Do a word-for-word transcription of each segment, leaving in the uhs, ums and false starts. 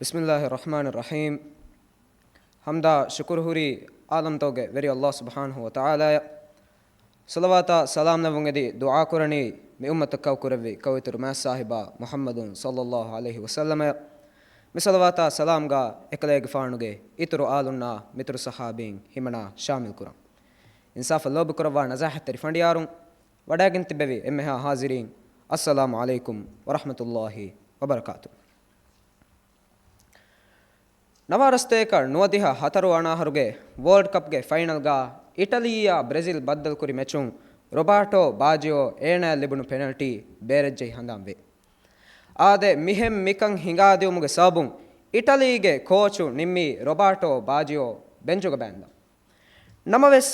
بسم الله الرحمن الرحيم. ޙަމްދާ ޝުކުރު ހުރީ ޢާލަމްތަކުގެ ވެރި ﷲ ސުބްޙާނަހޫ ވަތަޢާލާއަށް. ޞަލަވާތާ ސަލާމް ލެއްވުން އެދި ދުޢާ ކުރަނީ މި އުއްމަތަށް ކައުކުރެއްވި ކައުއިތުރު މާތް ސާހިބާ މުޙައްމަދު ޞައްލައްލާހު ޢަލައިހި ވަސައްލަމަށް. މި ޞަލަވާތާ ސަލާމްގާ އެކަލޭގެފާނުގެ އިތުރު އާލުންނާ މިތުރު ޞަޙާބީން ހިމަނާ ޝާމިލް ކުރަން. އިންސާފަށް ލޯބިކުރައްވާ ނަޒާހަތްތެރި ފަނޑިޔާރުން، ވަޑައިގެން ތިއްބެވި އެންމެހާ ޙާޟިރީން، އައްސަލާމު ޢަލައިކުމް ވަރަޙްމަތުﷲ ވަބަރަކާތު. ނަވާރަ ސަތޭކަ ނުވަދިހަ ހަތަރު އަނާހަރުގެ ވޯލްޑް ކަޕްގެ ފައިނަލްގާ އިޓަލީއާ ބްރެޒިލް ބައްދަލުކުރި މެޗުން ރޮބާޓޯ ބާޖިއޯ އޭނާއަށް ލިބުނު ޕެނަލްޓީ ބޭރައްޖެހި ހަނދާންވޭ. އާދެ، މިހެން މިކަން ހިނގާދިއުމުގެ ސަބަބުން އިޓަލީގެ ކޯޗު ނިންމީ ރޮބާޓޯ ބާޖިއޯ ބެންޗުގަ ބާންދަން. ނަމަވެސް،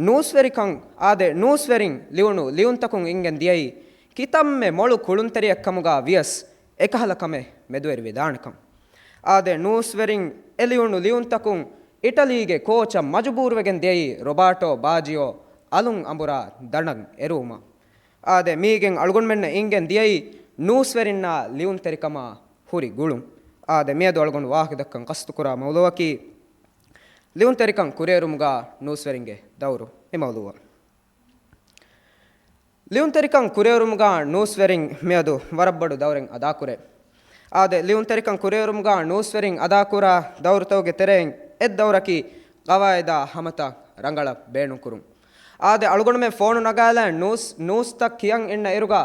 ނޫސްވެރިކަން، އާދެ، ނޫސްވެރިން ލިޔުނު ލިޔުންތަކުން އިނގެން ދިޔައީ ކިތަންމެ މޮޅު ކުޅުންތެރިއެއް ކަމުގާ ވިޔަސް އެކަހަލަ ކަމެއް މެދުވެރިވެދާނެކަން. އާދެ، ނޫސްވެރިން އެ ލިޔުނު ލިޔުންތަކުން އިޓަލީގެ ކޯޗަށް މަޖުބޫރުވެގެން ދިޔައީ ރޮބާޓޯ ބާޖިއޯ އަލުން އަނބުރާ ދަނޑަށް އެރުވުމަށް. އާދެ، މީގެން އަޅުގަނޑުމެންނަށް އިނގެން ދިޔައީ ނޫސްވެރިންނާ ލިޔުންތެރިކަމާ ހުރި ގުޅުން. އާދެ، މިއަދު އަޅުގަނޑު ވާހަކަ ދައްކަން ޤަޞްދުކުރާ މައުޟޫޢަކީ ލިޔުންތެރިކަން ކުރިއެރުމުގާ ނޫސްވެރިންގެ ދައުރު. މި މައުޟޫޢަށް. ލިޔުންތެރިކަން ކުރިއެރުމުގާ ނޫސްވެރިން މިއަދު ވަރަށް ބޮޑު ދައުރެއް އަދާކުރޭ. އާދެ، ލިޔުންތެރިކަން ކުރިއެރުމުގާ ނޫސްވެރިން އަދާކުރާ ދައުރުތަކުގެ ތެރެއިން އެއް ދައުރަކީ ގަވާއިދާ ހަމަތައް ރަނގަޅަށް ބޭނުންކުރުން. އާދެ، އަޅުގަނޑުމެން ފޯނު ނަގާލާ ނޫސް، ނޫސްތައް ކިޔަން އިންނަ އިރުގަ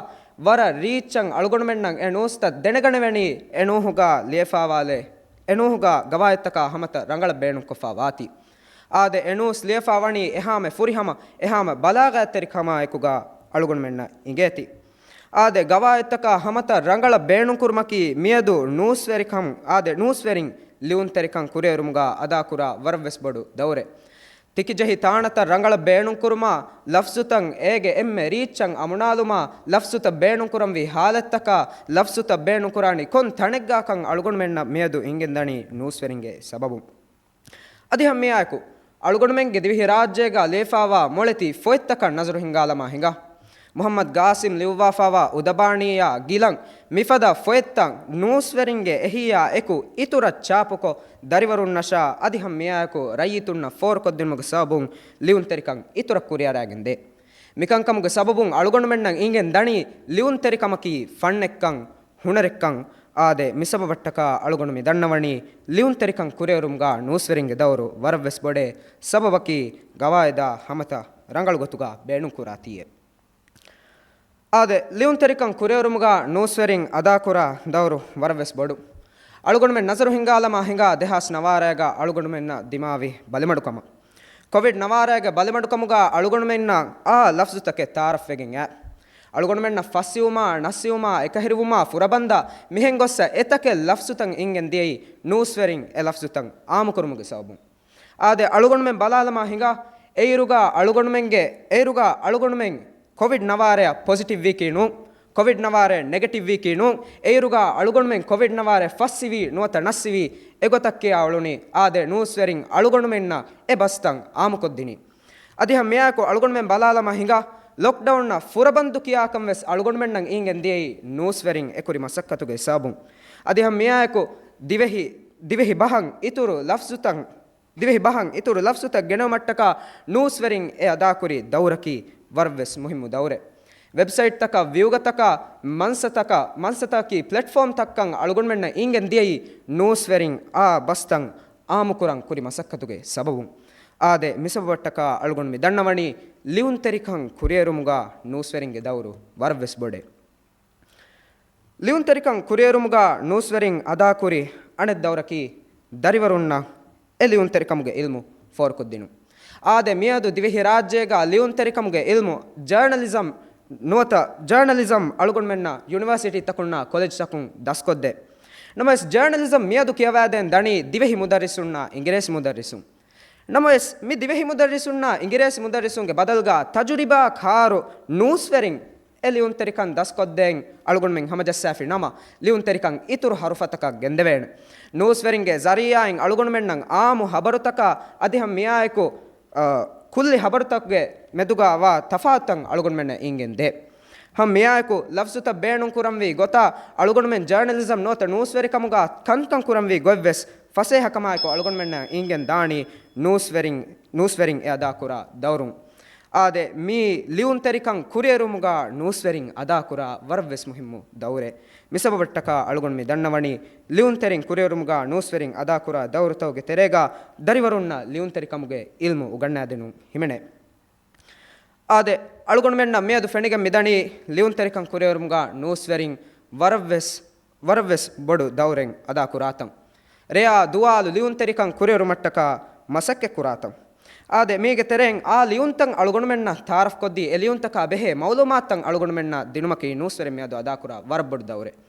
ވަރަށް ރީއްޗަށް އަޅުގަނޑުމެންނަށް އެ ނޫސްތައް ދެނެގަނެވެނީ އެ ނޫހުގަ ލިޔެފާވާލެ، އެ ނޫހުގަ ގަވާއިދުތަކާ ހަމަތައް ރަނގަޅަށް ބޭނުންކޮށްފާ ވާތީ. އާދެ، އެ ނޫސް ލިޔެފާ ވަނީ އެހާމެ ފުރިހަމަ، އެހާމެ ބަލާޣަތްތެރިކަމާއެކުގަ އަޅުގަނޑުމެންނަށް އިނގޭތީ. އާދެ، ގަވާއިދުތަކާ ހަމަތައް ރަނގަޅަށް ބޭނުންކުރުމަކީ މިއަދު ނޫސްވެރިކަން، އާދެ، ނޫސްވެރިން ލިޔުންތެރިކަން ކުރިއެރުމުގަ އަދާކުރާ ވަރަށްވެސް ބޮޑު ދައުރެއް. ތިކިޖެހި ތާނަތައް ރަނގަޅަށް ބޭނުންކުރުމާ، ލަފްޒުތައް އޭގެ އެންމެ ރީއްޗަށް އަމުނާލުމާ، ލަފްޒުތައް ބޭނުންކުރަންވީ ހާލަތްތަކާ، ލަފްޒުތައް ބޭނުންކުރާނީ ކޮން ތަނެއްގާކަން އަޅުގަނޑުމެންނަށް މިއަދު އިނގެންދަނީ ނޫސްވެރިންގެ ސަބަބުން. އަދި ހަމައެއާއެކު، އަޅުގަނޑުމެންގެ ދިވެހިރާއްޖޭގަ ލިޔެފާވާ މޮޅެތި ފޮތްތަކަށް ނަޒަރު ހިންގާލަމާ ހިނގާ. މުޙައްމަދު ގާސިމް ލިޔުއްވާފާވާ އުދަބާނީއާ ގިލަން މިފަދަ ފޮތްތައް ނޫސްވެރިންގެ އެހީއާ އެކު އިތުރަށް ޗާޕުކޮށް، ދަރިވަރުންނަށާ އަދި ހަމައެއާއެކު ރައްޔިތުންނަށް ފޯރުކޮށްދިނުމުގެ ސަބަބުން ލިޔުންތެރިކަން އިތުރަށް ކުރިއަރައިގެން ދޭ. މިކަންކަމުގެ ސަބަބުން އަޅުގަނޑުމެންނަށް އިނގެން ދަނީ ލިޔުންތެރިކަމަކީ ފަންނެއްކަން، ހުނަރެއްކަން. އާދެ، މިސަބަބަށްޓަކާ އަޅުގަނޑު މި ދަންނަވަނީ ލިޔުންތެރިކަން ކުރިއެރުމުގާ ނޫސްވެރިންގެ ދައުރު ވަރަށްވެސް ބޮޑޭ. ސަބަބަކީ ގަވާއިދާ ހަމަތައް ރަނގަޅު ގޮތުގާ ބޭނުންކުރާތީއޭ. އާދެ، ލިޔުންތެރިކަން ކުރިއެރުމުގާ ނޫސްވެރިން އަދާކުރާ ދައުރު ވަރަށްވެސް ބޮޑު. އަޅުގަނޑުމެން ނަޒަރު ހިންގާލަމާ ހިނގާ ދެހާސް ނަވާރައިގާ އަޅުގަނޑުމެންނަށް ދިމާވި ބަލިމަޑުކަމަށް. ކޮވިޑް ނަވާރައިގެ ބަލިމަޑުކަމުގާ އަޅުގަނޑުމެންނަށް އާ ލަފްޒުތަކެއް ތައާރަފްވެގެން އައި. އަޅުގަނޑުމެންނަށް ފައްސިވުމާ، ނައްސިވުމާ، އެކަހެރިވުމާ، ފުރަބަންދާ މިހެން ގޮއްސަ އެތަކެއް ލަފްޒުތައް އިނގެން ދިޔައީ ނޫސްވެރިން އެ ލަފްޒުތައް އާއްމުކުރުމުގެ ސަބަބުން. އާދެ، އަޅުގަނޑުމެން ބަލާލަމާ ހިނގާ، އެއިރުގާ އަޅުގަނޑުމެންގެ، އެއިރުގާ އަޅުގަނޑުމެން ކޮވިޑް ނަވާރަޔަށް ޕޮޒިޓިވް ވީކީ ނޫން، ކޮވިޑް ނަވާރަޔަށް ނެގެޓިވް ވީކީ ނޫން، އެއިރުގާ އަޅުގަނޑުމެން ކޮވިޑް ނަވާރަޔަށް ފައްސިވީ ނުވަތަ ނައްސިވީ، އެގޮތަށް ކިޔާ އުޅުނީ. އާދެ، ނޫސްވެރިން އަޅުގަނޑުމެންނަށް އެ ބަސްތައް އާއްމުކޮށްދިނީ. އަދި ހަމައެއާއެކު އަޅުގަނޑުމެން ބަލާލަމާ ހިނގާ، ލޮކްޑައުންއަށް ފުރަބަންދު ކިޔާކަން ވެސް އަޅުގަނޑުމެންނަށް އިނގެން ދިޔައީ ނޫސްވެރިން އެކުރި މަސައްކަތުގެ ސަބަބުން. އަދި ހަމައެއާއެކު ދިވެހި، ދިވެހި ބަހަށް އިތުރު ލަފްޒުތައް، ދިވެހި ބަހަށް އިތުރު ލަފްޒުތައް ގެނެވުމަށްޓަކާ ނޫސްވެރިން އެ އަދާކުރި ދައުރަކީ ވަރަށްވެސް މުހިއްމު ދައުރެއް. ވެބްސައިޓްތަކަށް، ވިއުގަތަކަށް، މަންސަތަކަށް، މަންސަތަކަކީ ޕްލެޓްފޯމްތައްކަން އަޅުގަނޑުމެންނަށް އިނގެން ދިޔައީ ނޫސްވެރިން އާ ބަސްތައް އާއްމުކުރަން ކުރި މަސައްކަތުގެ ސަބަބުން. އާދެ، މިސަބަބަށްޓަކާ އަޅުގަނޑު މި ދަންނަވަނީ ލިޔުންތެރިކަން ކުރިއެރުމުގާ ނޫސްވެރިންގެ ދައުރު ވަރަށްވެސް ބޮޑޭ. ލިޔުންތެރިކަން ކުރިއެރުމުގާ ނޫސްވެރިން އަދާކުރި އަނެއް ދައުރަކީ، ދަރިވަރުންނަށް އެ ލިޔުންތެރިކަމުގެ އިލްމު ފޯރުކޮށްދިނުން. އާދެ، މިއަދު ދިވެހިރާއްޖޭގަ ލިޔުންތެރިކަމުގެ އިލްމު، ޖާނަލިޒަމް ނުވަތަ ޖާނަލިޒަމް އަޅުގަނޑުމެންނަށް ޔުނިވާސިޓީތަކުންނާ ކޮލެޖްތަކުން ދަސްކޮށްދޭ. ނަމަވެސް، ޖާނަލިޒަމް މިއަދު ކިޔަވާދޭން ދަނީ ދިވެހި މުދައްރިސުންނާ އިނގިރޭސި މުދައްރިސުން. ނަމަވެސް، މި ދިވެހި މުދައްރިސުންނާ އިނގިރޭސި މުދައްރިސުންގެ ބަދަލުގާ ތަޖުރިބާ ކާރު ނޫސްވެރިން އެ ލިޔުންތެރިކަން ދަސްކޮށްދޭން އަޅުގަނޑުމެން ހަމަޖައްސާފި ނަމަ، ލިޔުންތެރިކަން އިތުރު ހަރުފަތަކަށް ގެންދެވޭނެ. ނޫސްވެރިންގެ ޒަރީއާއިން އަޅުގަނޑުމެންނަށް އާއްމު ހަބަރުތަކާ އަދި ހަމަ މިއާއެކު، އަ، ކުއްލި ހަބަރުތަކުގެ މެދުގަ ވާ ތަފާތުތައް އަޅުގަނޑުމެންނަށް އިނގެން ދޭ. ހަމަ މިއާއެކު ލަފްޒުތައް ބޭނުން ކުރަންވީ ގޮތާ، އަޅުގަނޑުމެން ޖާނަލިޒަމް ނުވަތަ ނޫސްވެރިކަމުގާ ކަންކަން ކުރަންވީ ގޮތްވެސް ފަސޭހަކަމާއެކު އަޅުގަނޑުމެންނަށް އިނގެން ދާނީ ނޫސްވެރިން، ނޫސްވެރިން އެ އަދާކުރާ ދައުރުން. އާދެ، މީ ލިޔުންތެރިކަން ކުރިއެރުމުގާ ނޫސްވެރިން އަދާކުރާ ވަރަށްވެސް މުހިއްމު ދައުރެއް. މި ސަބަބަށްޓަކާ އަޅުގަނޑު މި ދަންނަވަނީ، ލިޔުންތެރިން ކުރިއެރުމުގާ ނޫސްވެރިން އަދާކުރާ ދައުރުތަކުގެ ތެރޭގާ ދަރިވަރުންނަށް ލިޔުންތެރިކަމުގެ އިލްމު އުގަންނާދިނުން ހިމެނޭ. އާދެ، އަޅުގަނޑުމެންނަށް މިއަދު ފެނިގެން މިދަނީ، ލިޔުންތެރިކަން ކުރިއެރުމުގާ ނޫސްވެރިން ވަރަށްވެސް، ވަރަށްވެސް ބޮޑު ދައުރެއް އަދާކުރާތަން. ރެޔާ ދުވާލު ލިޔުންތެރިކަން ކުރިއެރުމަށްޓަކާ މަސައްކަތް ކުރާތަން. އާދެ، މީގެ ތެރެއިން އާ ލިޔުންތައް އަޅުގަނޑުމެންނަށް ތާރަފްކޮށްދީ، އެ ލިޔުންތަކާ ބެހޭ މައުލޫމާތުތައް އަޅުގަނޑުމެންނަށް ދިނުމަކީ ނޫސްވެރިން މިއަދު އަދާކުރާ ވަރަށް ބޮޑު ދައުރެއް.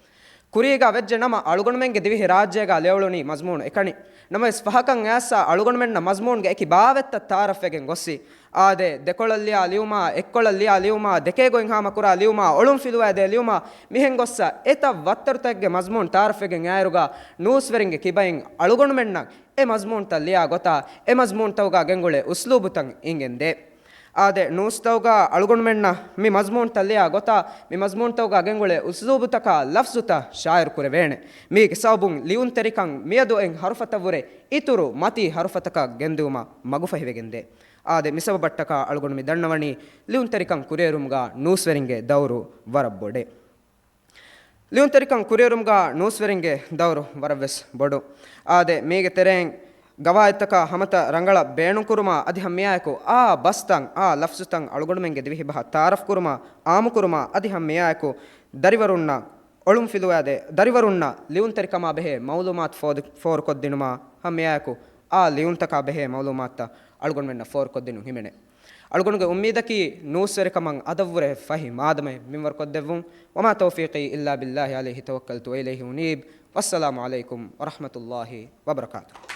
ކުރީގާ ވެއްޖެ ނަމަ، އަޅުގަނޑުމެންގެ ދިވެހި ރާއްޖޭގާ ލިޔެވުނީ މަޒްމޫނު އެކަނި. ނަމަވެސް، ފަހަކަށް އައިސް އަޅުގަނޑުމެންނަށް މަޒްމޫންގެ އެކި ބާވަތްތައް ތާރަފްވެގެން ގޮއްސި. އާދެ، ދެކޮޅަށް ލިޔާ ލިޔުމާ، އެއްކޮޅަށް ލިޔާ ލިޔުމާ، ދެކޭ ގޮތް ހާމަކުރާ ލިޔުމާ، އޮޅުން ފިލުވާދޭ ލިޔުމާ، މިހެން ގޮއްސަ އެތައް ވައްތަރުތަކެއްގެ މަޒްމޫން ތާރަފްވެގެން އާއިރުގާ، ނޫސްވެރިންގެ ކިބައިން އަޅުގަނޑުމެންނަށް އެ މަޒްމޫންތައް ލިޔާ ގޮތާ، އެ މަޒްމޫންތަކުގާ ގެންގުޅޭ އުސްލޫބުތައް އިނގެންދޭ. އާދެ، ނޫސްތަކުގާ އަޅުގަނޑުމެންނަށް މި މަޒްމޫންތައް ލިޔާ ގޮތާ، މި މަޒްމޫންތަކުގާ ގެންގުޅޭ އުސްލޫބުތަކާ ލަފްޒުތައް ޝާއިރު ކުރެވޭނެ. މީގެ ސަބަބުން ލިޔުންތެރިކަން މިއަދު އޮތް ހަރުފަތަށްވުރެ އިތުރު މަތީ ހަރުފަތަކަށް ގެންދިއުމަށް މަގުފަހިވެގެންދޭ. އާދެ، މި ސަބަބަށްޓަކާ އަޅުގަނޑު މި ދަންނަވަނީ، ލިޔުންތެރިކަން ކުރިއެރުމުގާ ނޫސްވެރިންގެ ދައުރު ވަރަށް ބޮޑޭ. ލިޔުންތެރިކަން ކުރިއެރުމުގާ ނޫސްވެރިންގެ ދައުރު ވަރަށްވެސް ބޮޑު. އާދެ، މީގެ ތެރެއިން ގަވާއިދުތަކާ ހަމަތައް ރަނގަޅަށް ބޭނުންކުރުމާ، އަދި ހަމައެއާއެކު އާ ބަސްތައް، އާ ލަފްޒުތައް އަޅުގަނޑުމެންގެ ދިވެހިބަހަށް ތާރަފްކުރުމާ، އާއްމުކުރުމާ، އަދި ހަމައެއާއެކު ދަރިވަރުންނަށް އޮޅުން ފިލުވާދޭ، ދަރިވަރުންނަށް ލިޔުންތެރިކަމާ ބެހޭ މައުލޫމާތު ފޯދި-، ފޯރުކޮށްދިނުމާ، ހަމައެއާއެކު އާ ލިޔުންތަކާ ބެހޭ މައުލޫމާތުތައް އަޅުގަނޑުމެންނަށް ފޯރުކޮށްދިނުން ހިމެނޭ. އަޅުގަނޑުގެ އުއްމީދަކީ، ނޫސްވެރިކަމަށް އަދަށްވުރެ ފަހި މާދަމައެއް މިންވަރުކޮށްދެއްވުން. وما توفيقي إلا بالله عليه توكلت وإليه أنيب. والسلام عليكم ورحمة الله وبركاته.